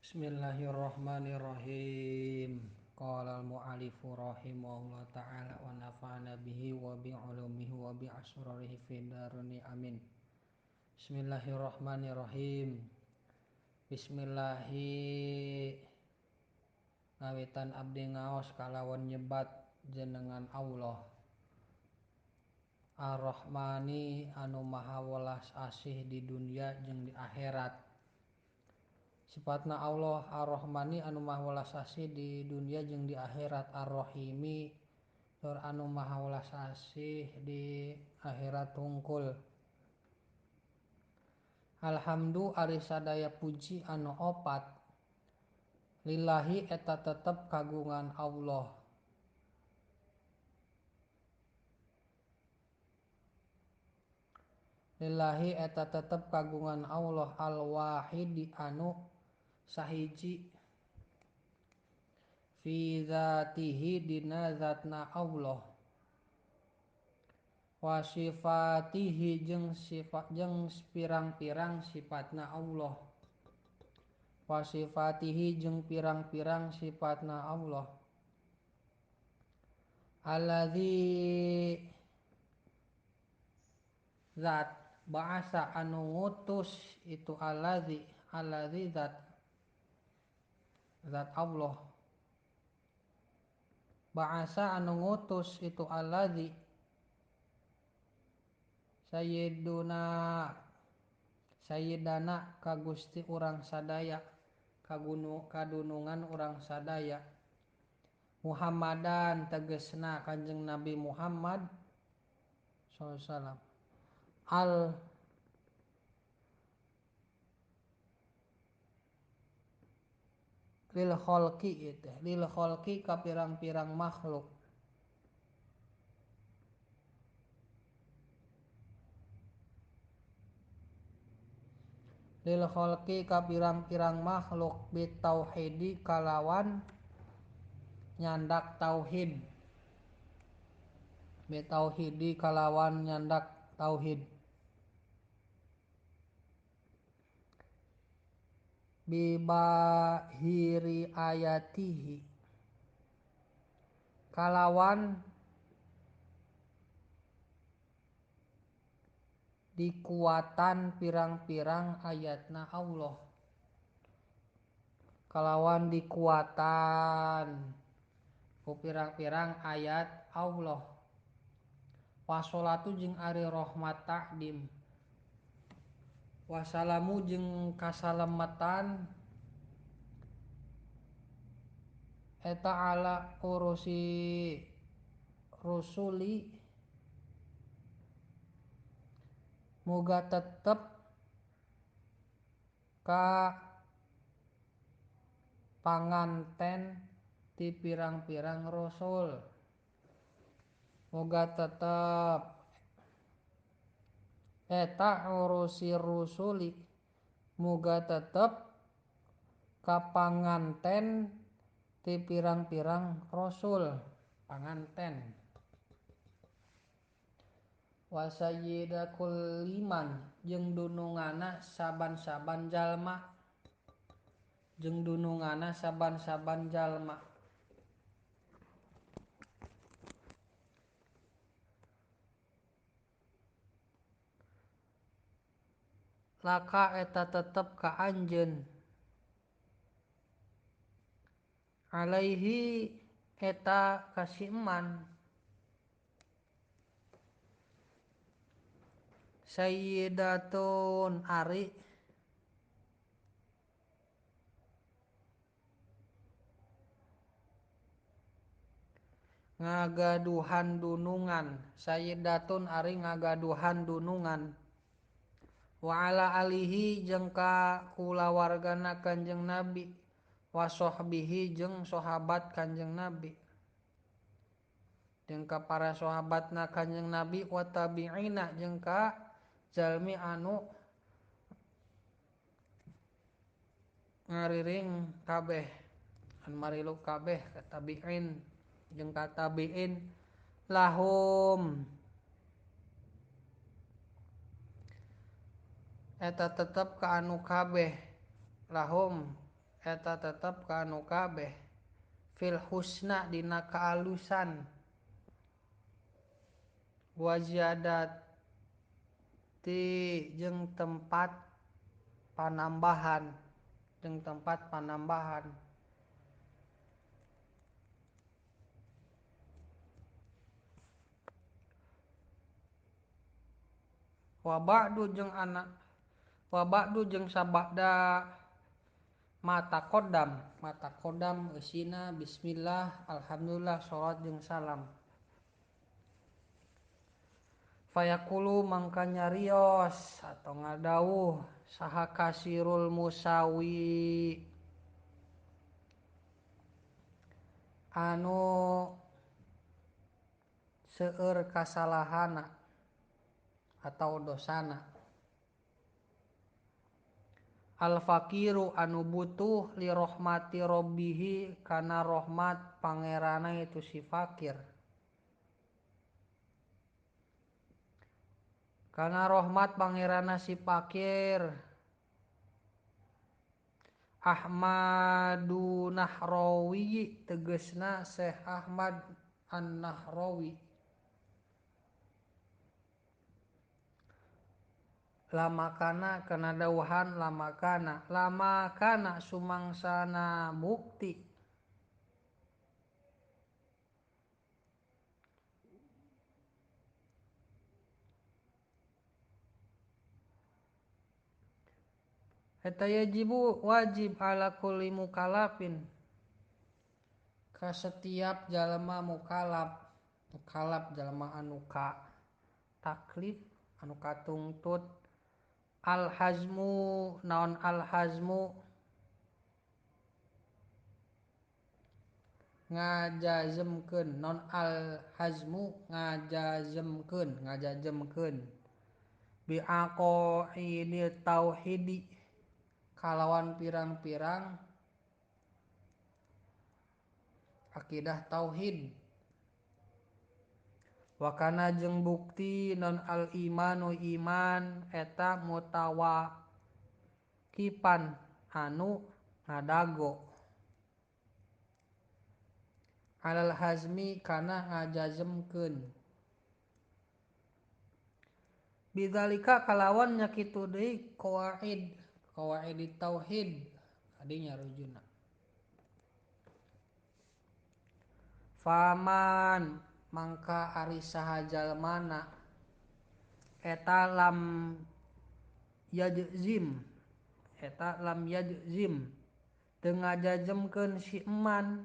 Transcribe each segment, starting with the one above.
Bismillahirrahmanirrahim. Qala al-mu'allifu rahimahullah ta'ala wa nafa'ana bihi wa bi ulumihi wa bi asrarihi fid darani amin. Bismillahirrahmanirrahim. Bismillahi ngawitan abdi ngaos kalawan nyebat jenengan Allah. Ar-Rahmani anu maha welas asih di dunia jeung di akhirat. Sifatna Allah Ar-Rahmani anu maha welas asih di dunia jeung di akhirat, Ar-Rahimi tur anu maha welas asih di akhirat hungkul. Alhamdu ari sadaya puji anu opat lillahi eta tetep kagungan Allah. Lillahi eta tetep kagungan Allah al-wahidi anu sahiji fi zatihi dina zatna Allah wa sifatihi jeung sifat jeung pirang-pirang sifatna Allah wa sifatihi jeung pirang-pirang sifatna Allah allazi zat ba'asa anu ngutus itu allazi allazi zat zat Allah ba'asa anu ngutus itu allazi sayyiduna sayyidana ka Gusti urang sadaya kadunungan urang sadaya Muhammadan tegesna Kanjeng Nabi Muhammad sallallahu alaihi wasallam al lil khalqi itu lil khalqi ka pirang-pirang makhluk lil khalqi ka pirang-pirang makhluk bitauhidi kalawan nyandak tauhid bitauhidi kalawan nyandak tauhid bibahiri ayatihi kalawan dikuatan pirang-pirang ayatna Allah kalawan dikuatan ku pirang-pirang ayat Allah wasolatu jeung ari rahmat takdim wasalamu jeung kasalametan eta ala urusi rusuli muga tetep ka panganten ti pirang-pirang rasul muga tetep eta urusi rusuli muga tetep ka panganten ti pirang-pirang rasul panganten wa sayyida kulliman jeung dunungana saban-saban jalma jeung dunungana saban-saban jalma laka eta tetep ka anjeun alaihi eta kasiman sayyidatun ari ngagaduhan dunungan sayyidatun ari ngagaduhan dunungan wa ala alihi jeung ka kulawargana Kanjeng Nabi wa sahbihi jeung sahabat Kanjeng Nabi jeung ka para sahabatna Kanjeng Nabi wa tabi'ina jeung ka jalmi anu ngariring kabeh anu marilu kabeh ka tabi'in jeung ka tabi'in lahum eta tetep ka anu kabeh lahum eta tetep ka anu kabeh fil husna dina kaalusan wa ziyadati jeung tempat panambahan wa ba'du jeung anak wa ba'du jeung sabada mata kodam eusina bismillah alhamdulillah salat jeung salam fayaqulu mangka nyarios atau ngadawuh saha kasirul musawi anu seueur kasalahana atau dosana al faqiru anu butuh li rahmati rabbihi kana rahmat pangerana itu si fakir kana rahmat pangerana si fakir Ahmadu Nahrawi tegesna Syekh Ahmad An-Nahrawi lamakana kana dawuhan lamakana sumangsana bukti eta yajibu wajib ala kulli mukalafin ka setiap jalma mukalaf jalma anu ka taklif anu katungtut al hazmu naon al hazmu ngajazemkeun non al hazmu ngajazemkeun bi aqaidil tauhidi kalawan pirang-pirang akidah tauhid wakana jeung bukti non al imanu iman eta mutawakipan anu ngadago alal hazmi kana ngajazemkeun bidzalika kalawan nya kitu deui qawaid tauhid adinya rujuna faman mangka ari saha jalmana eta lam yajzim teu ngajazemkeun si eman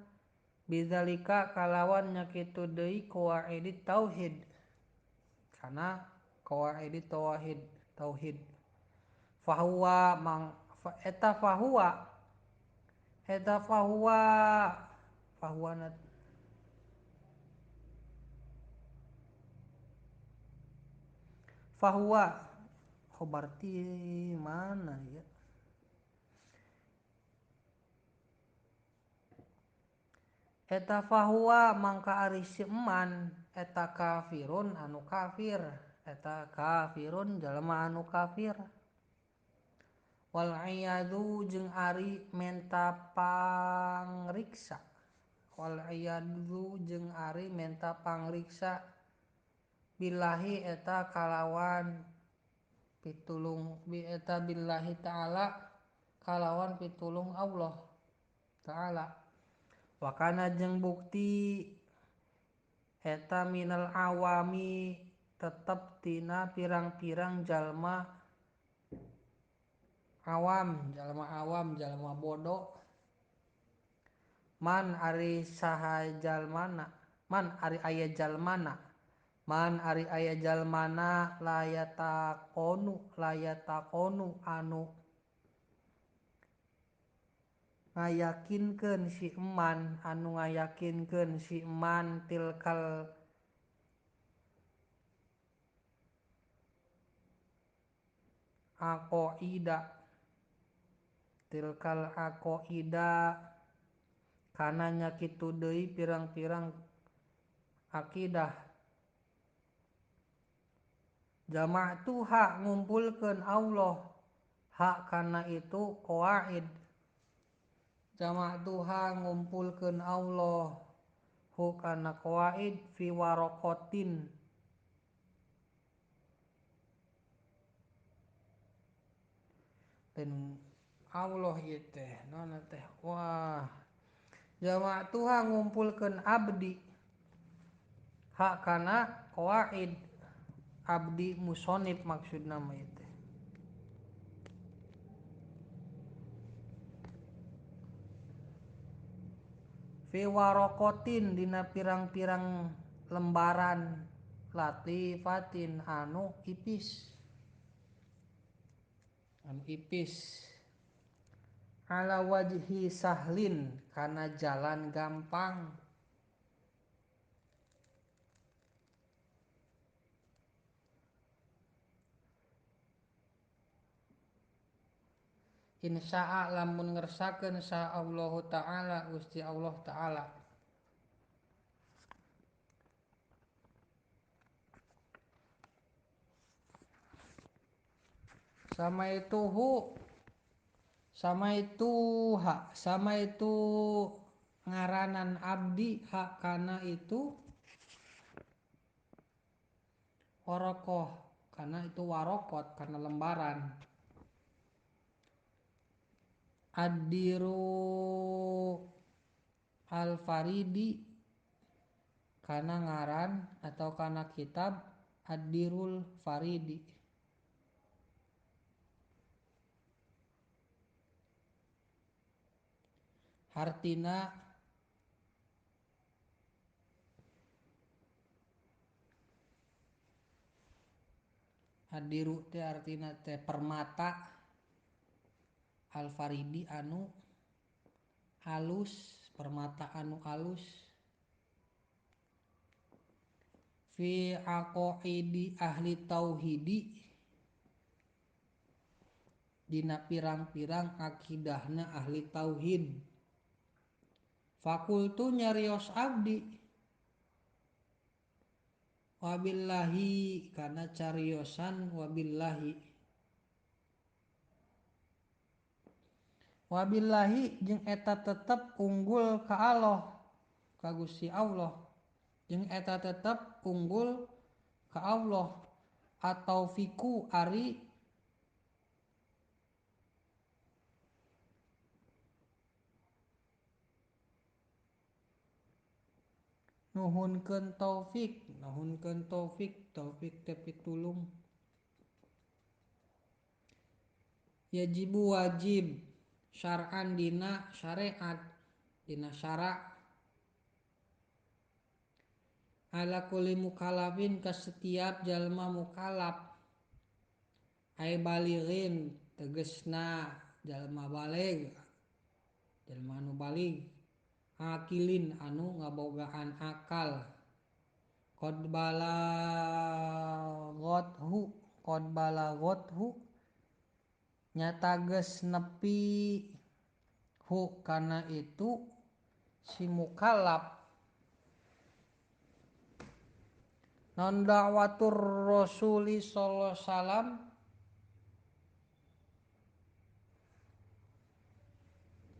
bidzalika kalawan nya kitu deui qawaid tauhid kana qawaid tauhid fahuwa mang eta fahuwa fahuwa khobar ti mana ya eta fahuwa mangka ari si eman eta kafirun anu kafir eta kafirun jalma anu kafir wal iyadu jeung ari menta pangriksa billahi eta kalawan pitulung bi eta billahi ta'ala kalawan pitulung Allah ta'ala wakana jeung bukti eta minal awami tetep tina pirang-pirang jalma awam jalma bodoh man ari saha jalmana man ari aya jalmana layatakonu anu ngayakinkeun si eman tilkal aqaida kana nya kitu deui pirang-pirang akidah jama'tuha ngumpulkeun Allah hak kana itu qawaid Jama'tuha ngumpulkeun Allah hu kana qawaid fi waraqatin dan Allah ieu teh naon teh wah jama'tuha ngumpulkeun abdi hak kana qawaid abdi musonib maksudna mah ieu teh fi waraqatin dina pirang-pirang lembaran latifatin anu ipis ala wajhi sahlin kana jalan gampang insya'a lamun ngersakeun sa Allahu ta'ala Gusti Allah ta'ala sama itu hu sama itu hak sama itu ngaranan abdi hak kana itu warokoh karena itu warokot karena lembaran Ad-diru al-faridi kana ngaran atau kana kitab Ad-dirul Faridi hartina ad-diru teh artina teh permata al-faridi anu halus permata anu halus fi aqaidi ahli tauhidi dina pirang-pirang akidahna ahli tauhid fakultu nyarios abdi wabillahi kana cariosan wabillahi wabillahi jeung eta tetep unggul ka Allah ka Gusti Allah jeung eta tetep unggul ka Allah atau fiku ari nuhunkeun taufik taufik teh pitulung yajibu wajib syar'an dina syariat dina syara ala kulli mukallafin ka setiap jalma mukallaf ai balighin tegesna jalma balig jalma anu balig akilin anu ngabogaan akal qad balaghathu nyata geus nepi hu kana itu si mukallaf non da'watur rasuli sallallahu alaihi wasallam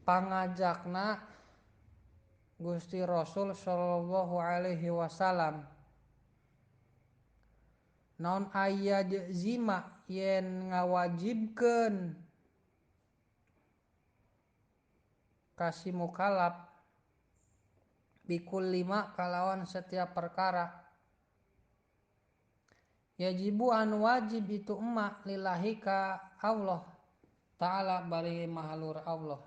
pangajakna Gusti Rasul sallallahu alaihi wasallam naon aya zima yen ngawajibkeun ka si mukallaf bikul lima kalawan setiap perkara yajibu anu wajib itu emak lillahi ka Allah ta'ala bari mahalur Allah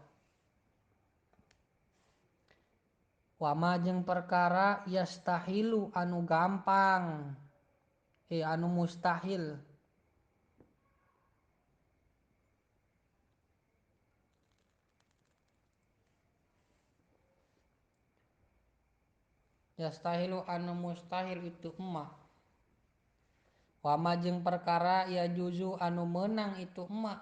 wama jeung perkara yastahilu anu gampang anu mustahil yastahilu anu mustahil itu emak wama jeung perkara ya juzu anu meunang itu emak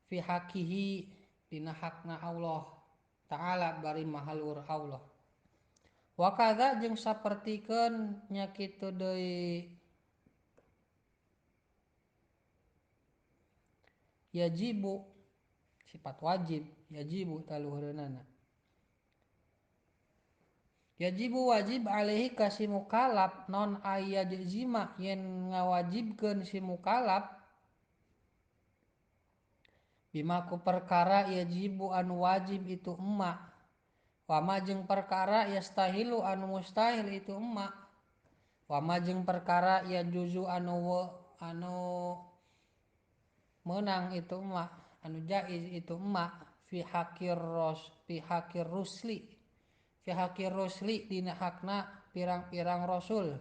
fi haqihi dina hakna Allah ta'ala bari mahalur Allah wa kadza jeung sapertikeun nya kitu deui yajibu Sifat wajib yajibu taluhureunana. Yajibu wajib alaihi ka si mukallaf non ayajzima yen ngawajibkeun si mukallaf bima ku perkara yajibu anu wajib itu emma wama jeung perkara yastahilu anu mustahil itu emma wama jeung perkara yajuzu anu anu meunang itu emma anu jaiz itu emma fi hakir ros fi hakir rusli fi hakir rusli dina hakna pirang-pirang rasul.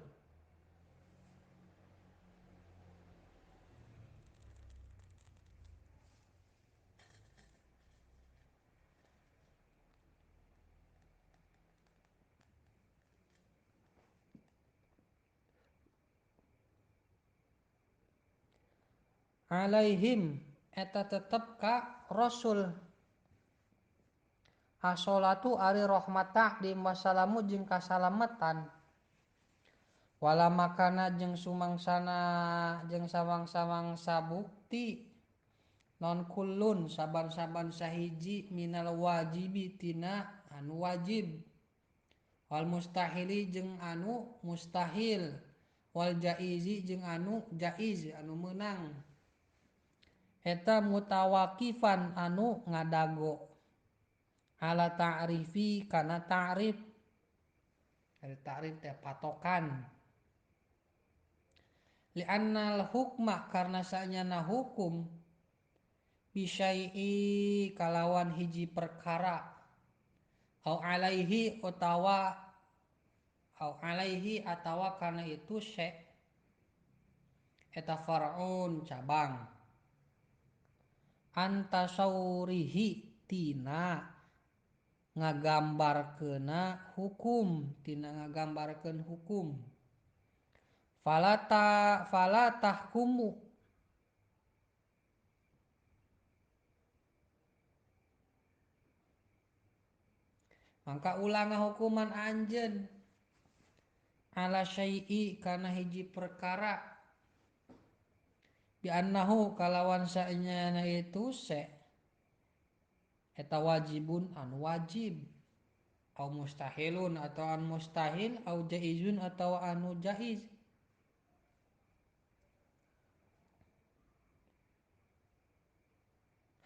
Alaihim eta tetep ka rasul. Asolatu ari rahmata di masalamu jeung kasalametan wala makana jeung sumangsana jeung sawang-sawangsa bukti non kullun saban-saban sahiji minal wajibi tina anu wajib wal mustahili jeung anu mustahil wal jaizi jeung anu jaiz anu meunang eta mutawakifan anu ngadago ala ta'rifi kana ta'rif. Ari ta'rif teh patokan. Li'annal hukma karena saenyana hukum bisyai'i kalawan hiji perkara au alaihi utawa au alaihi atawa kana itu syai' eta far'un cabang antasaurihi tina ngagambarkeuna hukum tina ngagambarkeun hukum falata falatahkumu mangka ulang hukuman anjeun ala syai'i kana hiji perkara bi annahu kalawan saenyana itu se eta wajibun anu wajib au mustahilun atau an mustahil au jaizun atau anu jaiz.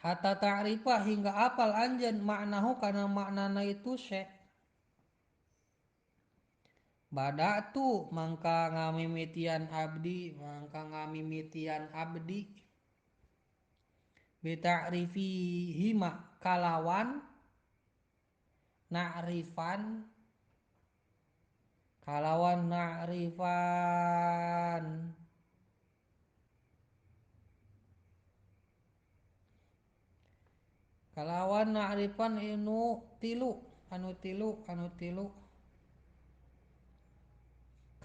Hatta ta'rifa hingga apal anjeun maknahu kana maknana itu syai'. Badatu mangka ngamimitian abdi bita'rifihima kalawan na'rifan kalawan na'rifan anu tilu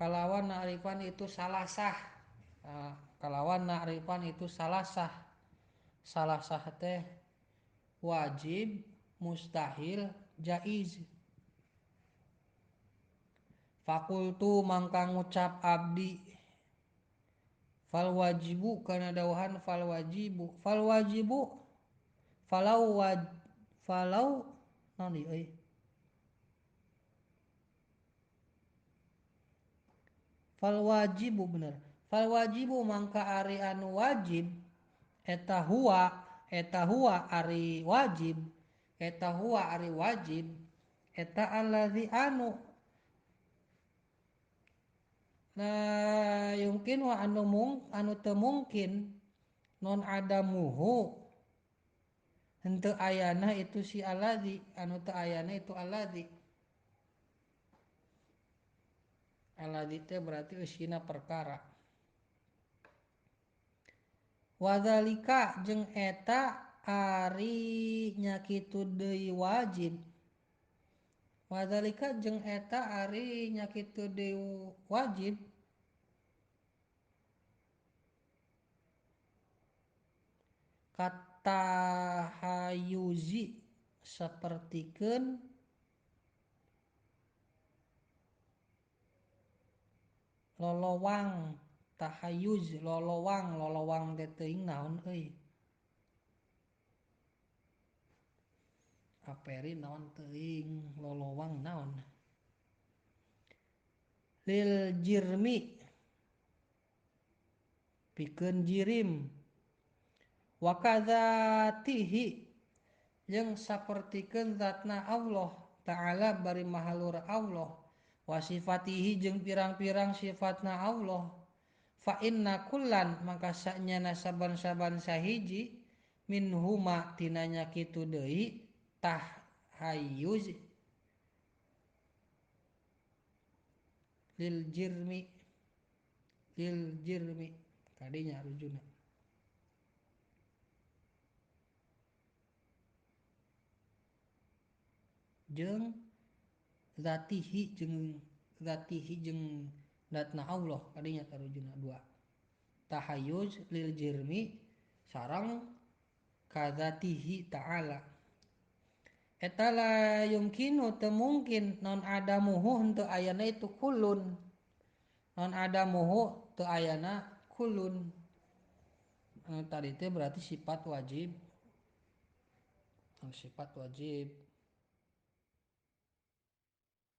kalawan na'rifan itu salasah. Kalawan na'rifan itu salasah. Salasah teh wajib, mustahil, jaiz. Fakultu mangka ngucap abdi fal wajibu kana dawuhan fal wajibu falau waj falau naon ieu euy fal wajibu bener fal wajibu mangka ari anu wajib eta huwa ari wajib eta allazi anu la yumkin wa anu mung anu teu mungkin non adamuhu henteu ayana itu si allazi anu teu ayana itu allazi. Allazi teh berarti eusina perkara. Wadzalika jeung eta ari nya kitu deui wajib. Wadzalika jeung eta ari nya kitu deui wajib. Kata hayuzi sapertikeun lolowang tahayuz lolowang teh teuing naon euy. Kaperi naon teuing lolowang naon. Lil jirmi pikeun jirim wa kadzatihi jeung sapertikeun zatna Allah Ta'ala bari mahalur Allah wa sifatihi jeung pirang-pirang sifatna Allah fa inna kullan maka sanyana saban-saban sahiji minhuma tinanya kitu deui tahayyuz lil jirmi kadinya rujuna jeung zatihi jeung zatna Allah kadinya tarujuna dua tahayyuz lil jirmi sareng kadzatihi ta'ala eta la yumkinu teu mungkin non adamuhu henteu ayana itu kulun non adamuhu teu ayana kulun. Tadi teh berarti sifat wajib. Sifat wajib.